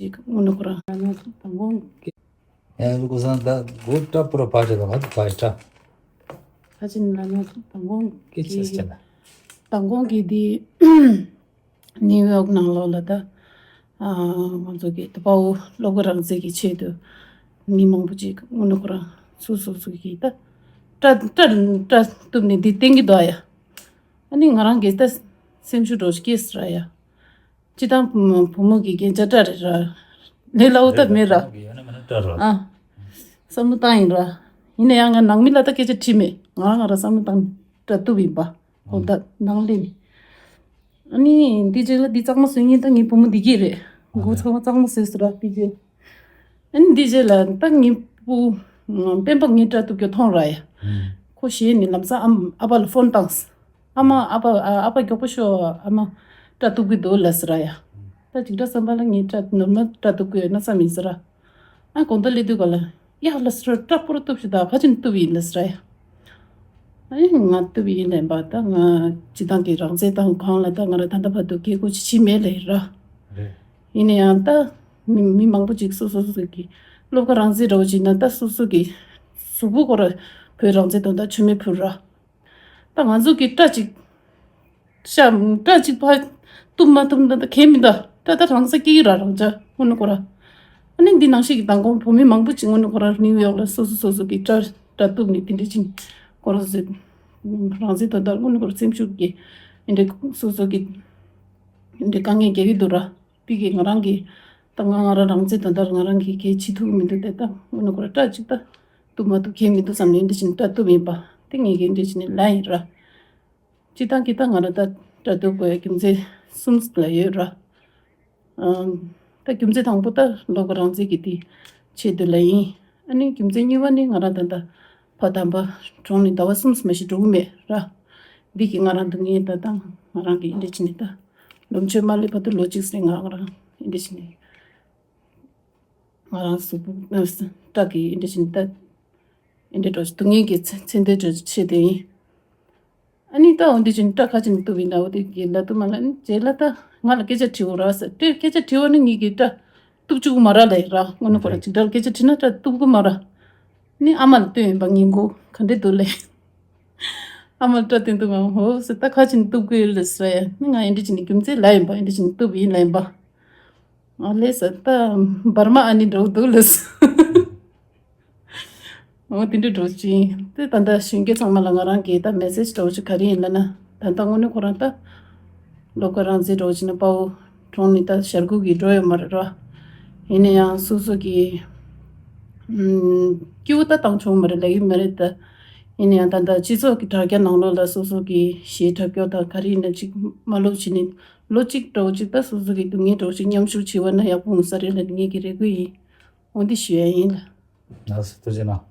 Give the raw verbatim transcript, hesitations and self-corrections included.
ཅིག་དངོས་གནས་ཁོ་རང་ལ་ན་མདང་དགོང་གི་ཡང་ལུ་གུ་སང་ད་གུ་ཏྲ་པུ་ར་ཕ་ཅ་དང་ང་ཏུ་ཕ་ཡི་ཏྲ་ཕ་ཅིན་ལ་ན་མདང་དགོང་གི་ཅེས་ཅེ་ན་མདང་དགོང་གི་དེ་ནིའུ་ཡོག་ནང་ལོགས་ལ་ད་ང་ཚོ་གི་ད་དཔའ་བོ་སློབ་དགའ་རང་བཙན་གྱི་ཆེད་དུ་མི་མང་པོ་ཅིག་དངོས་གནས་ཁོ་རང་སུ་སུ་སུ་གི་ད་ཏྲ་ཏྲ་ཏྲ་གཏུབ་ནས་འདི་བསྟན་གི་འདུག་ཡ། ཨ་ནི་ང་རང་གི་ད་སེམས་ཤུགས་འགྲོ་སྐྱེས་ར་ཡ། སྤྱི་བཏང་བུ་མོ་གི་རྒྱན་ཆ་སྤྲ་རེད་ར། ལས་སླ་བོ་ད་མེད་ར། ཨ། བསམ་བློ་བཏང་ཡིན་ར། ཡིན་ན་ཡང་ང་ནང་མི་ལ་ད་སྐད་ཆ་དྲིས་མེད། ང་རང་ང་རང་བསམ་བློ་བཏང་སྤྲ་གཏུབ་ཡིན་པ། ཁོང་ད་ནང་ལེན། ཨ་ནི་འདི་རྗེས་ལ་འདི་གཙང་མ་བཟོས་ཉིན་ད་ངའི་བུ་མོ་འདི་གི་རེད། མགོ་ཚང་མ་གཙང་མ་བཟོས་སོ་ར་འདི་རྗེས། ཨ་ནི་འདི་རྗེས་ལ་ད་ངའི་བུ་སྤེན་པ་ངའི་སྤྲ་གཏུབ་རྒྱུ་མཐོང་ར་ཡ། ཁོ་ཞེས་ནི་ལམ་སང་ཨ་ཨ་ཕ་ལ་ཕོན་བཏང་། ཨ་མ་ཨ་ཕ་ཨ་ཨ་ཕ་མགྱོགས་པོ་ཤོག་ཨ་མ་སྤྲ་གཏུབ་གི་འདུག་ལབ་ཟེར་ར་ཡ། ད་ཅིག་སྒྲ་བསམ་པ་ལ་ངའི་སྤྲ་ནོར་མ་སྤྲ་གཏུབ་གི་ཡོད་ན་བསམ་ཡིན་ཟེར་ར། ཨ་དགོང་དག་སླེབས་དུས་ག་ལ་ཡ་ལ་ཟེར་ར་སྤྲ་པོ་ར་གཏུབ་ཤོག་ད་ཕ་ཆེན་གཏུབ་ཡིན་ལབ་ཟེར་ར་ཡ། ཨ་ཡ་ང་གཏུབ་ཡིན་ལབ་པ་ད་ང་སྤྱི་བཏང་གི་རང་བཙན་དང་གང་ལ་ད་ང་ར་ད་ལྟ་བར་དུ་སྐད་ཁུར་ཅིག་བྱེད་མེད་ལབ་ཡིན་ར། རེད། ཡིན་ན་ཡང་ད་མི་མི་མང་པོ་ཅིག་སོ་སོ་སོ་གི་སློབ་ག་རང་བཙན་འདྲ་བོ་ཅིག་ན་ད་སོ་སོ་གི་གཟུགས་པོ་ཁོ་ར་བོད་རང་བཙན་དོན་དག་མཆོད་མེ་ཕུལ་ར། ད་ང་ཚོ་གི་སྐྲ་ཅིག་ཤ་སྐྲ་ཅིག་ཕ་གཏུབ་མ་གཏུབ་ད་ད་གལ་མི་འདུག་སྐྲ་ད་རང་ས་སྐྱེ་གི་ར་རང་ཅག་དངོས་གནས་ཁོ་ར། ཨ་ནི་འདི་ནང་བཞིན་གི་མདང་དགོང་བོད་མི་མང་པོ་ཅིག་དངོས་གནས་ཁོ་ར་ནིའུ་ཡོག་ལ་སོ་སོ་སོ་སོ་གི་སྐྲ་སྐྲ་གཏུབ་ནས་དེ་འདྲ་ཅིག་ཁོ་ར་ཟེར། རང་བཙན་དོན་དག་དངོས་གནས་ཁོ་ར་སེམས་ཤུགས་ཀྱི་འདི་འདྲ་སོ་སོ་གི་འདི་འདྲ་དཀའ་ངལ་རྒྱག་གི་འདུག་ར། དེ་གི་ང་རང་གི་ད་ང་ང་རང་རང་བཙན་དོན་དག་ང་རང་གི་གལ་ཆེ་ཐུབ་མི་འདུག་དེ་ད་དངོས་གནས་ཁོ་ར་སྐྲ་ཅིག་ད་གཏུབ་མ་གཏུབ་གལ་མི་འདུག་བསམ་ནས་འདི་བཞིན་སྐྲ་གཏུབ་ཡིན་པ་དེ་ངས་གི་འདི་བཞིན་ལ་ཡིན་ར། སྤྱི་བཏང་གི་ད་ང་ར་ད་སྐྲ་གཏུབ་དགོས་རྒྱུ་མཚན་གསུམ་ལ་ཡོད་ར། ཨམ། ད་རྒྱུ་མཚན་དང་པོ་ད་སློབ་ག་རང་བཙན་གི་དེ་ཆེད་དུ་ལ་ཡིན། ཨ་ནི་རྒྱུ་མཚན་གཉིས་པ་ནི་ང་རང་ད་ད་ཕ་དམ་པ་གྲོངས་ནས་ཟླ་བ་གསུམ་མ་ཞིག་འགྲོ་གི་མེད་ར། འདི་གི་ང་རང་སྡུག་བསྔལ་ད་ད་ང་རང་གི་འདི་བྱས་ནས་ད་ལོ་མཆོད་མ་སླེབས་བར་དུ་ལོ་གཅིག་ཟིན་ང་རང་འདི་བྱས་ནས། ང་རང་གཟུགས་པོ་སྐྲ་གི་འདི་བྱས་ནས་ད་འདི་འདྲ་འགྲོ་སྡུག་བསྔལ་གྱི་ཚེ་ཚེ་འདི་འགྲོ་ཆེད་དུ་ཡིན། ཨ་ནི་ད་འོ་འདི་བྱས་ནས་སྐྲ་ཁ་ཅིག་ནས་གཏུབ་ཡིན་ན་འོ་དེ་གི་ལ་གཏུབ་མ་ལ་ནི་རྗེས་ལ་ད་ང་ལ་སྐད་ཆ་དྲི་འོ་ར་ཟེར་དེ་སྐད་ཆ་དྲི་བ་ནི་ངེད་ཀྱི་སྐྲ་གཏུབ་བཅུག་གི་མ་ར་ལ་ཡིན་ར་དངོས་གནས་ཁོ་ར་ཅིག་སྐྲ་ལ་སྐད་ཆ་དྲིས་ན་སྐྲ་གཏུབ་གི་མ་ར། ནི་ཨ་མ་ལ་སྟོན་ཡིན་པ་ངེད་མགོ་ག་འདྲས་འདུག་ལེ། ཨ་མ་ལ་སྐྲ་སྟོན་འདུག་ང་ཧོ་ཟེར་ད་ཁ་ཅིག་ནས་གཏུབ་གི་ཡོད་ལེ་ཟེར་ཡ་ནི་ང་ཡིན་འདི་བྱས་ནས་རྒྱུ་མཚན་ལ་ཡིན་པ་ཡིན་འདི་བྱས་ནས་གཏུབ་ཡིན་ལ་ཡིན་པ། ཨ་ལེ་ས་ད་འབར་མ་ཨ་ནི་འགྲོ་འདུག་ལེ་ས། འོ་དེ་འདྲ་འགྲོ་ཅིང་དེ་ད་ལྟ་གཞོན་སྐྱེས་ཚང་མ་ལ་ང་རང་གི་ད་མེ་སེ་ཇི་འདྲ་བོ་ཅིག་ག་རེ་ཡིན་ལབ་ན་ད་ལྟ་དངོས་གནས་ཁོ་རང་ད་སློབ་ག་རང་བཙན་འདྲ་བོ་ཅིག་ན་དཔའ་བོ་གྲོངས་ནས་ད་ཞར་འགུག་གི་འགྲོ་ཡོད་མ་རེད་ར། ཡིན་ན་ཡང་སོ་སོ་གི་ཨམ་སྐྱིད་པོ་ད་བཏང་ཆོག་མ་རེད་ལབ་ཀྱི་མ་རེད་ད། ཡིན་ན་ཡང་ད་ལྟ་སྤྱི་ཚོགས་ཀྱི་དྲ་རྒྱ་ནང་ལོགས་ལ་སོ་སོ་གི་གཞས་འཁྲབ་སྐྱོར་དང་ག་རེ་ཡིན་ན་ཅིག་མ་ལོབས་བྱས་ནས་ལོ་གཅིག་འདྲ་བོ་ཅིག་ད་སོ་སོ་གི་སྡུག་བསྔལ་འདྲ་བོ་ཅིག་མཉམ་ཞུགས་བྱས་པ་ན་ཡག་པོ་འོང་ས་རེད་ལབ་ངེད་ཀྱི་རེ་སྐུལ་ཡིན། འོ་འདི་ཞུ་ཡ་ཡིན་ལ། ལགས་སོ་ཐུགས་རྗེ་གནང་།